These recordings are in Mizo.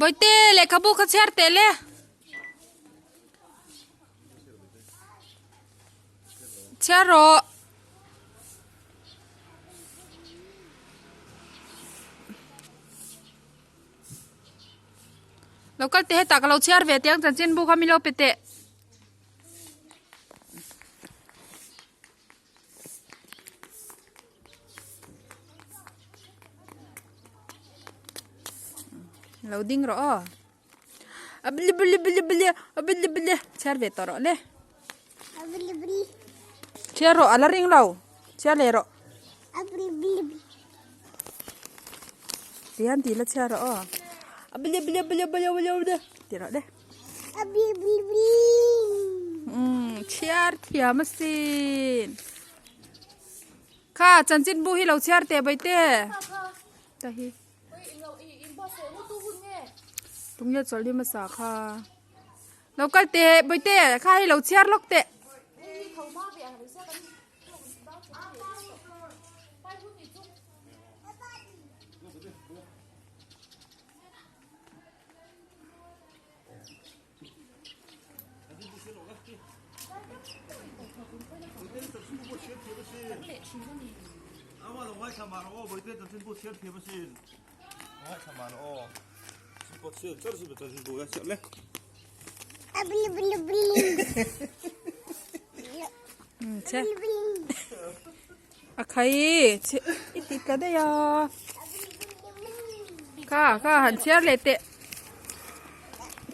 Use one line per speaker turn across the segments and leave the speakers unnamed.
Bawihte lehkhabu kha chhiar teh le. Chhiar rawh. Lo kal teh hetah ka lo chhiar ve teh ang chanchinbu kha min lo pe teh. Lo ding rawh aw. A bili bili bili bili a bili bili chhiar ve tawh rawh le. Chhiar rawh a la ring lo chhiar leh rawh. Tihian tih la chhiar rawh aw. A bili bili bili bili bili bili tih rawh le. Umm chhiar thiam asin. Kha chanchin bu hi lo chhiar teh baite. Ta hi. Tunge chawlh hi hmasa kha. Lo kal teh baite kha hi lo chhiar lawk teh. A khai i ti tla daih a kha kha han chhiar leh teh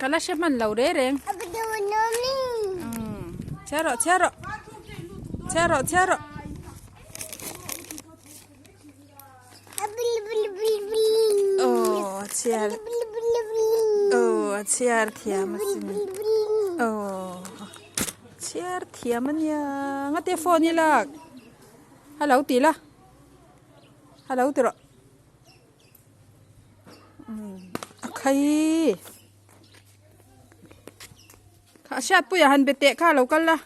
ka la hre hman lo reng reng chhiar rawh chhiar rawh chhiar rawh chhiar rawh aw a chhiar aw a chhiar thiam asin aw. Chhiar thiam a nia ngate phone hi lak hello tih la hello ti rawh umm a khai kha hriatpuia han be teh kha a lo kal la.